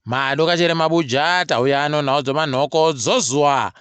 Madokachere mabuja tauya ano nhau dzomanhoko dzozuva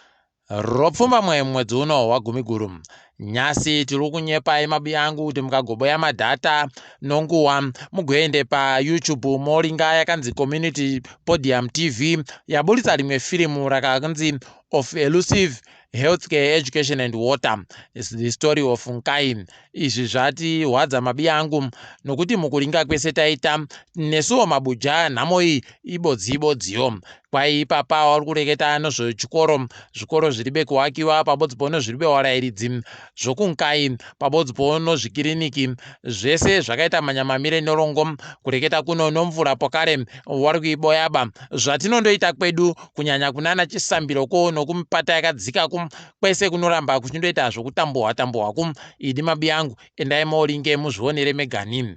ropfumbamwe mwedzi uno waGumiguru. Nyasi tiri kunyepai mabi angu kuti mukagoboya madhata nonguwa mugoende paYouTube moringa yakanzi Community Podium TV yaburitsa rimwe firimu rakanzi Of Elusive Healthcare Education and Water is the story of Nkai. Izvi zvatihwadza mabi angu nokuti mukuringa kwese taita nesuwo mabuja nhamo iyi ibodzi ibodziyo. Kwai ipapa wari kureketa nozvechikoro, zvikoro zviribe kuwakiwa pabodzi pono zviribe warairidzi zvokunkai pabodzi pono zvikiriniki zvese zvakaita manyamamire norongo kureketa kuno nomvura pokare wari kuiboyaba zvatinondoita kwedu kunyanya kunana chisambiro ko nokumipata yakadzika ku kwese kunoramba kuchindoita zvokutambuhwa tambuhwa ku idi mabi angu endai moringe muzvionere megani.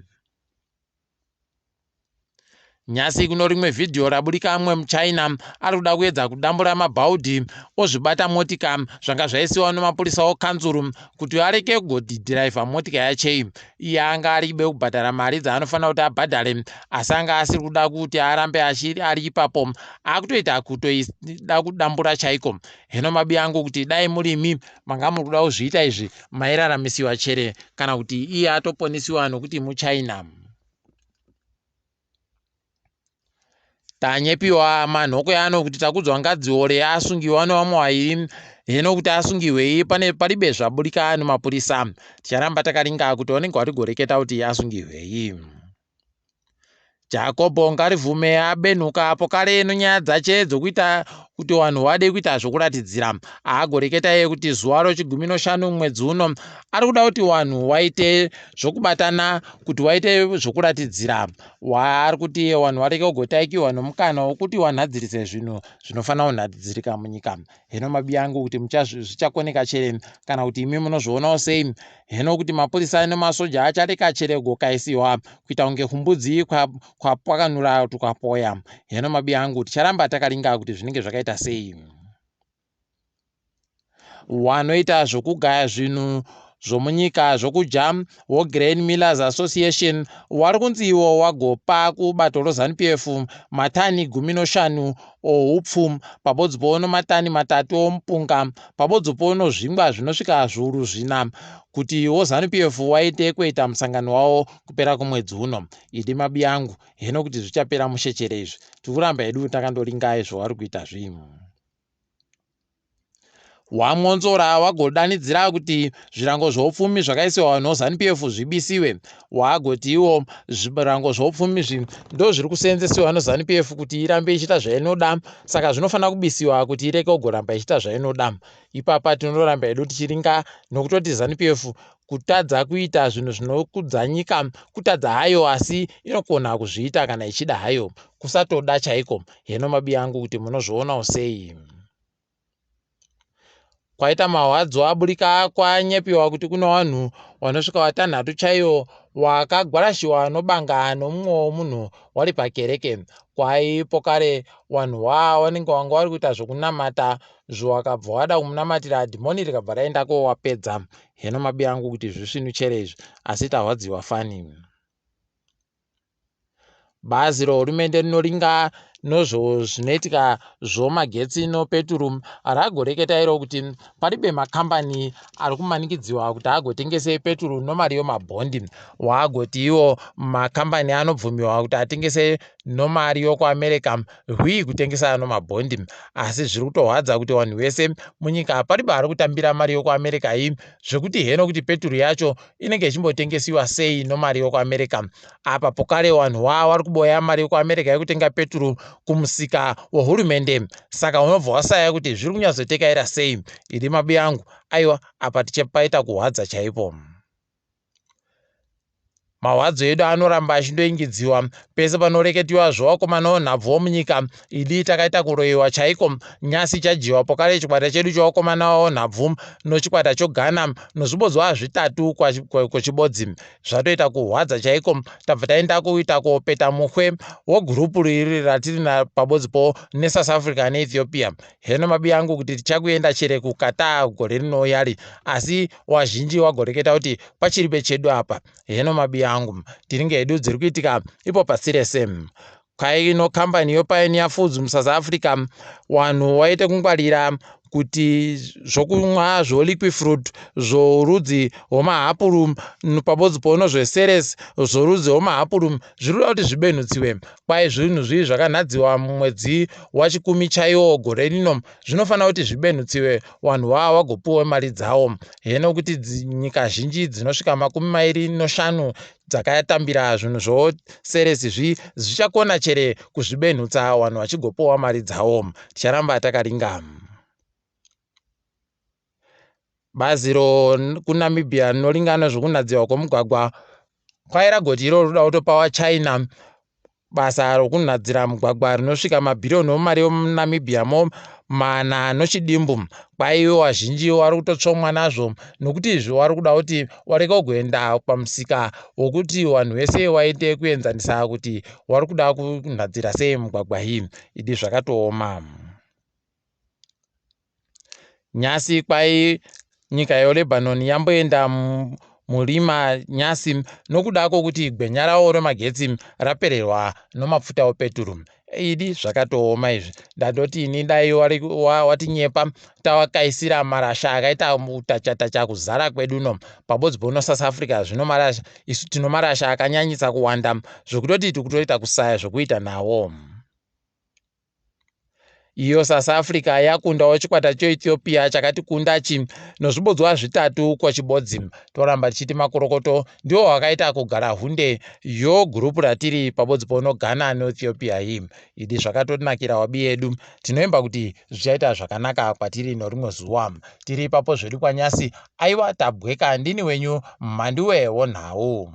Nyasi kuno rimwe vhidhiyo raburika mumwe muchina ari kuda kuedza kudambura mabhaudhi ozvibata motika zvanga zvaisiwa nemapurisa okanzuru kuti areke kugodhiraivha motika yachei. Iye anga aribe kubhadhara mari dzaanofanira kuti abhadhare asi anga asiri kuda kuti arambe ari ipapo akutoita kutoida kudambura chaiko. Heno mabi angu kuti dai murimi manga muri kuda kuzviita izvi mairaramisiwa chere kana kuti iye atoponisiwa nokuti muchina. Tanyepiwa manhoko ano kuti Takudzwa Ngadziore asungiwa nevamwe vairi hino kuti asungiwei pane paribe zvaburika nemapurisa. Ticharamba takaringa kuti vanenge varigoreketa kuti asungihwei. Jakobho Ngarivhume abenhuka apo kare nonyaya dzache dzokuita kuti vanhu vade kuita zvokuratidzira. Agoreketa iye kuti zuva rochigumi noshanu mwedzi uno ari kuda kuti vanhu vaite zvokubatana kuti vaite zvokuratidzira. Waari kuti iye vanhu varege kugotaikiwa nomukana wokuti vanhadzirise zvinhu zvinofanira kunhadzirika munyika. Heno mabi angu kuti zvichakoneka chere kana kuti imi munozvionawo sei. Heno kuti mapurisa nemasoja achareka chere kugokaisiwa kuita kunge kumbudzi kwapakanura tukapoya. Heno mabi angu ticharamba takaringa kuti zvinenge zvakaita sei. Wanoita zvokugaya zvinhu zvomunyika zvokudya woGrain Millers Association wari kunzi iwo wagopa kubato roZanu-PF matani 15 ohupfu pabodzi pono matani 3 omupunga pabodzi pono zvingwa zvinosvika zviuru zvina kuti woZanu-PF waite kuita musangano wavo kupera kwemwedzi uno. Idi mabi angu heno kuti zvichapera mushechere izvi tiri kuramba hedu takandoringa izvo wari kuita zvinhu. WaMwonzora wagodanidzira kuti zvirango zvoupfumi zvakaisiwa noZanu-PF zvibisiwe. Wagoti iwo zvirango zvoupfumi izvi ndozviri kuseenzesiwa noZanu-PF kuti irambe ichiita zvainoda saka zvinofanira kubisiwa kuti ireke kugoramba ichiita zvainoda. Ipapa tinoramba hedu tichiringa nokutoti Zanu-PF kutadza kuita zvinhu zvinokudza nyika kutadza hayo asi inokona kuzviita kana ichida hayo kusatoda chaiko. Heno mabi angu kuti munozvionawo sei. Kwaita mahwadzo aburika kwanyepiwa kuti kune vanhu vanosvika vatanhatu chaivo wakagwarashiwa nobanga nomumwewo munhu wari pakereke. Kwaipo kare vanhu waa vanenge vanga vari kuita zvokunamata zvowakabva wada kumunamatira dhimoni rikabva raendako wapedza. Heno mabi angu kuti zvisvinu chere izvi asi tahwadziwa fani. Bazi rehurumende rinoringa nozvinoitika zvomagetsi nopeturu ragoreketa iro kuti paribe makambani ari kumanikidziwa kuti agotengese peturu nomari yomabhondi. Waagoti iwo makambani anobvumiwa kuti atengese nomari yokuAmerica hwii kutengesa nomabhondi. Asi zviri kutohwadza kuti vanhu vese munyika paribe ari kutambira mari yokuAmerica iyi zvekuti heno kuti peturu yacho inenge ichimbotengesiwa sei nomari yokuAmerica. Apa pokare vanhu vari kuboya mari yokuAmerica yekutenga peturu kumusika wehurumende saka unobva wasaya kuti zviri kunyatsotekaira sei. Iri mabi angu aiwa apa tichapaita kuhwadza chaipo. Mahwadzo edu anoramba achindoingidziwa pese panoreketiwa zvovakomana nhabvu womunyika. Idi takaita kuroyiwa chaiko nyasi chajiwa pokare chikwata chedu chovakomana nhabvu nochikwata choGhana nozvibodzwa zvitatu kwechibodzi zvatoita kuhwadza chaiko. Tabva taenda kuita kopeta muhwe wogurupu riri ratiri pabodzipo neSouth Africa neEthiopia. Heno mabi angu kuti tichakuenda chere kuQatar gore rinouya asi wazhinji wagoreketa kuti pachiribe chedu apa. Heno mabi angu tiringe hedu dziri kuitika ipo pasi rese. Kaino kambani yoPioneer Foods muSouth Africa wanhu waite kungwarira kuti zvokumwa zvoliquifruit zvorudzi rwomahapuru pabodzi pono zveseres zvorudzi rwomahapuru zviri kuda kuti zvibenhutsiwe. Kwai zvinhu zvii zvakanhadziwa mumwedzi wachikumi chaiwo gore rino zvinofanira kuti zvibenhutsiwe wanhu waa wagopuwe mari dzawo. Heno kuti nyika zhinji dzinosvika 25 dzakatambira zvinhu zvoseres zvi zvichakona chere kuzvibenhutsa vanhu vachigopuwa mari dzawo. Ticharamba takaringa. Bazi rokuNamibia rinoringana zvokunhadziwa kwomugwagwa kwairagoti iro roda kutopawa China basa rokunhadzira mugwagwa rinosvika mabhiriyoni omari yomuNamibia mo mana nochidimbu. Kwaiwe wazhinji wari kutotsvomwa nazvo nokuti izvi wari kuda kuti warege kuenda pamusika wokuti vanhu vese waite kuenzanisa kuti wari kuda kunhadzira sei mugwagwa iyi. Idi zvakatooma. Nyasi kwai nyika yeLebanon yamboenda murima nyasi nokuda kwokuti gwenya ravo remagetsi rapererwa nomapfuta opeturu. Idi zvakatooma izvi. Ndatoti ini dai watinyepa tawakaisira marasha akaita utacha-tacha kuzara kwedu no pabodzi pono South Africa zvino marasha isu tino marasha akanyanyisa kuwanda zvokutoti tikutoita kusaya zvokuita nawo. Iyo South Africa yakundawo chikwata cheEthiopia chakatikunda chi nozvibodzwa zvitatu kwachibodzi. Toramba tichiti makorokoto ndiwo wakaita kugara hunde yo gurupu ratiri pabodzi pono Ghana neEthiopia iyi. Idi zvakatonakira wabi yedu. Tinoimba kuti zvichaita zvakanaka kwatiri norimwe zuva. Tiri ipapo zvedu kwanyasi aiwa tabweka ndini wenyu Mhanduwe wonhau.